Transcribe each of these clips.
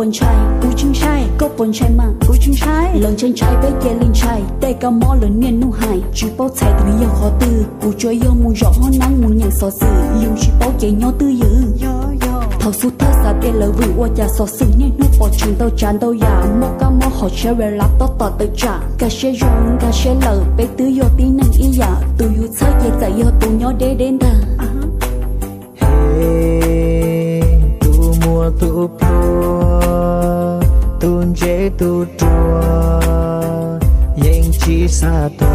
Ntshai, kuv tsis ntshai, koj puas ntshai mas, kuv tsis ntshai. Lawv ntshai ntshai peb cia li ntshai, tej kab mob lawv niaj hnub hais, tsis paub txhais tus yog qhov twg. Kuv tsuas yog mus zaum hoob nab mus nyeem xov xwm, yus tsis paub ces nyob twj ywm. Thaum xub thawj xav tias lawv vwm ua cas xov xwm niaj hnub pom tshwm ntau tsav ntau yam, muaj kab mob hauv tsheb, lab tob tom tawm tsam, nkag siab zoo nkag siab lawm, peb twb yog tib neeg ib yam, tus yus txhawj ces txawm yog tus nyob deb deb ntag. He, tus muaj tus pluag, tus ntse tus ruam, yeej tsis xav tuag.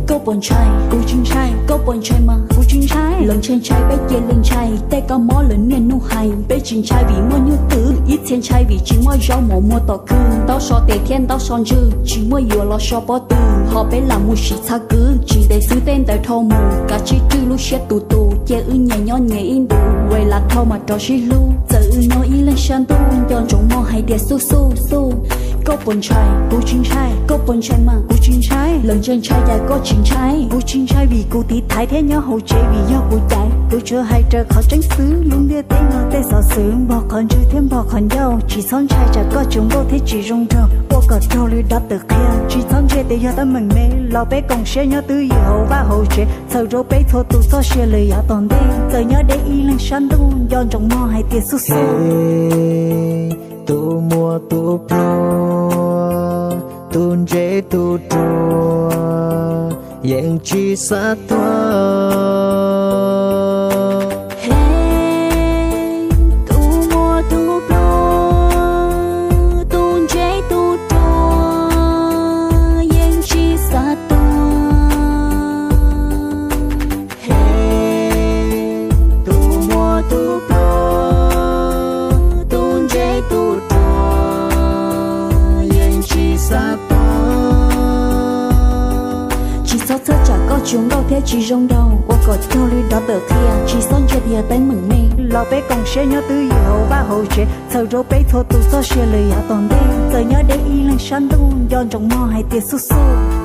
Koj puas ntshai? Kuv tsis ntshai. Koj puas ntshai mas? Kuv tsis ntshai. Lawv ntshai ntshai peb cia li ntshai, tej kab mob lawv niaj hnub hais, peb tsis ntshai vim muaj nyuj twm, ib txhia ntshai vim tsis muaj zaub mov muag tom khw, ntaub so tes thiab ntaub so ntswg, tsis muaj yuav los so pob tw, ho peb lam mus siv txhab kwv, tsis ntev xwb tej ntawd dhau mus, kav tsij rwj lub siab tus tus, cia wb nyias nyob nyias ib ntus, ua lam dhau mas rov sib hlub, txawm wb nyob ib leeg sab ntuj, nco ntsoov mog hais tias xub xub xub. Koj puas ntshai? Kuv tsis ntshai. Koj puas ntshai mas? Kuv tsis ntshai. Lawv ntshai ntshai cas koj tsis ntshai? Kuv tsis ntshai vim kuv tiv thaiv thiab nyob hauv tsev vim yog kuv caiv, kuv tsuas hais raws qhov tseeb xwb, lub ntiaj teb no tej xov xwm npog qhov ntswg thiab npog qhov ncauj, tsis txhob ntshai tsam koj tsis zoo nkauj thiab tsis zoo nraug, ua kom raug li dab tawm qhia, tsis txhob ntsia tias yog teeb meem me, los peb koom siab nyob twj ywm hauv vaj hauv tsev, txhawm rau peb txhua tus txoj sia lawm yav tom ntej, txawm nyob deb ib leeg sab ntuj, nco ntsoov mog hais tias xub xub. Tus muaj tus pluag, tus ntse tus ruam, yeej tsis xav tuag. He, tus muaj tus pluag, tus ntse tus ruam, yeej tsis xav tuag. He, tus muaj tus pluag, tus ntse tus ruam, yeej tsis xav tuag. Tsis txhob txhawj tsam koj tsis zoo nkauj thiab tsis zoo nraug, ua kom raug li dab tawm qhia, tsis txhob ntsia tias yog teeb meem me, los peb koom siab nyob twj ywm hauv vaj hauv tsev, txhawm rau peb txhua tus txoj sia lawm yav tom ntej, txawm nyob deb ib leeg sab ntuj, nco ntsoov mog hais tias xub xub.